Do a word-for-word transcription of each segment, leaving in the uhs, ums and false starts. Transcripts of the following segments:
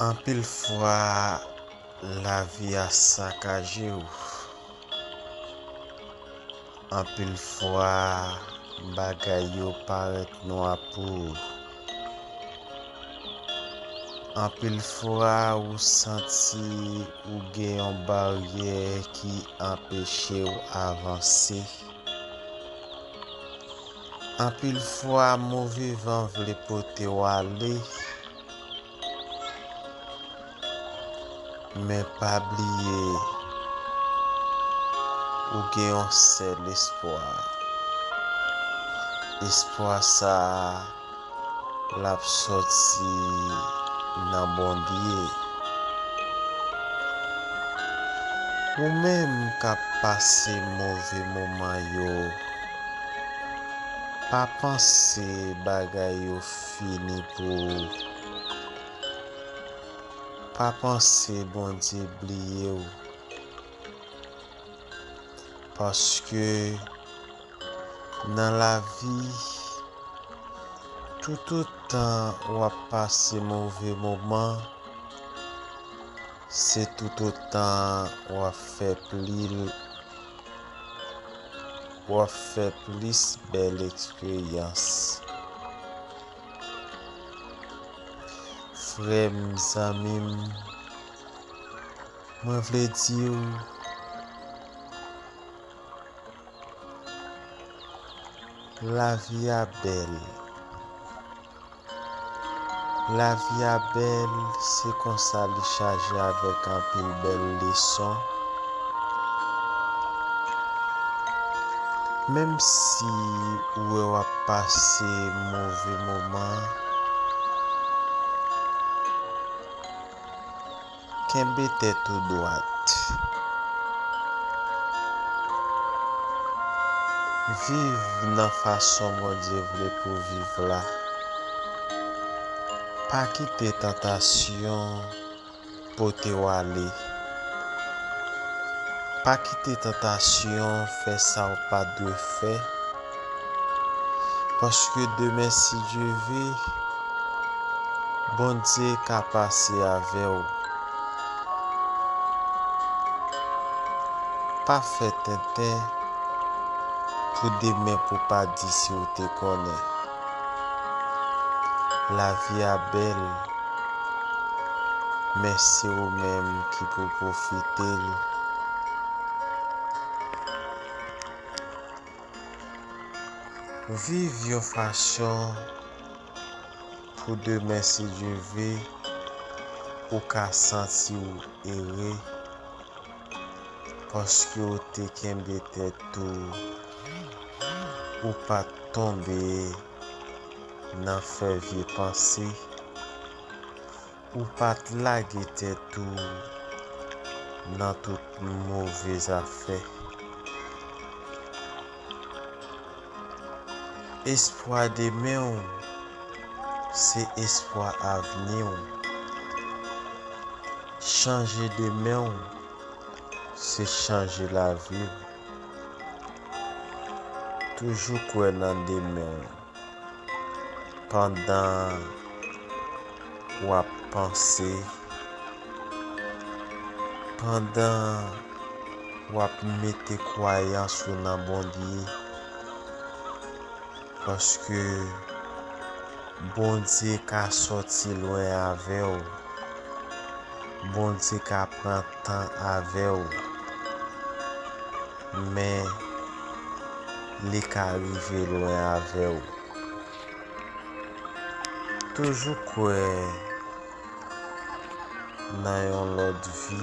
Anpil fwa, lavi a sakaje w. Anpil fwa, bagay yo parèt nwa pou ou. Anpil fwa, ou santi ou gen yon baryè ki anpeche w avanse. Anpil fwa, move van vle pote w ale. Men pa bliye, ou gen yon sèl espwa. Espwa sa a, l ap sòti nan Bondye. Ou menm k ap pase move moman yo, pa panse bagay yo fini pou ou. Pa panse Bondye bliye w. Paske nan lavi, toutotan w ap pase move moman, se toutotan w ap fè pli, w ap fè plis bèl eksperyans. Frè m, zanmi m, mwen vle di w, lavi a bèl. Lavi a bèl, se konsa li chaje avèk anpil bèl leson. Menm si ou wè w ap pase move moman, kenbe tèt ou dwat. Viv nan fason Bondye vle pou w viv la. Pa kite tantasyon pote w ale. Pa kite tantasyon fè sa w pa dwe fè. Paske demen, si Dye ve, Bondye ka pase avè w. Pa fè tenten pou demen pou pa di si w te konnen. Lavi a bèl, men se ou menm ki pou pwofite l. Viv yon fason pou demen, si Dye ve, ou ka santi w ere, paske w te kenbe tèt ou, ou pa t tonbe nan fè vye panse. Ou pa t lage tèt ou nan tout move zafè. Espwa demen w, se espwa avni w. Chanje demen w, se chanje lavi w. Toujou kwè nan demen w. Pandan w ap panse, pandan w ap mete kwayans ou nan Bondye, paske Bondye ka sòti lwen avè w. Bondye ka pran tan avè w, men li ka rive lwen avè w. Toujou kwè nan yon lòt vi,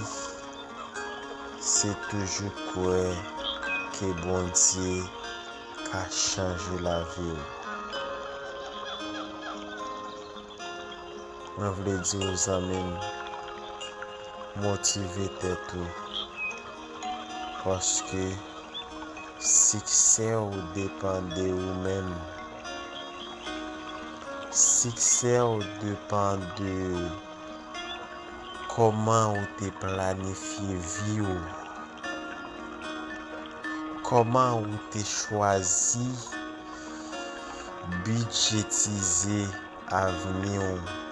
se toujou kwè ke Bondye ka chanje lavi w. Mwen vle di w, zanmi m, motive tèt ou, paske siksè w depann de ou menm. Siksè w depann de kòman ou te planifye vi w, kòman ou te chwazi bidjetize avni w.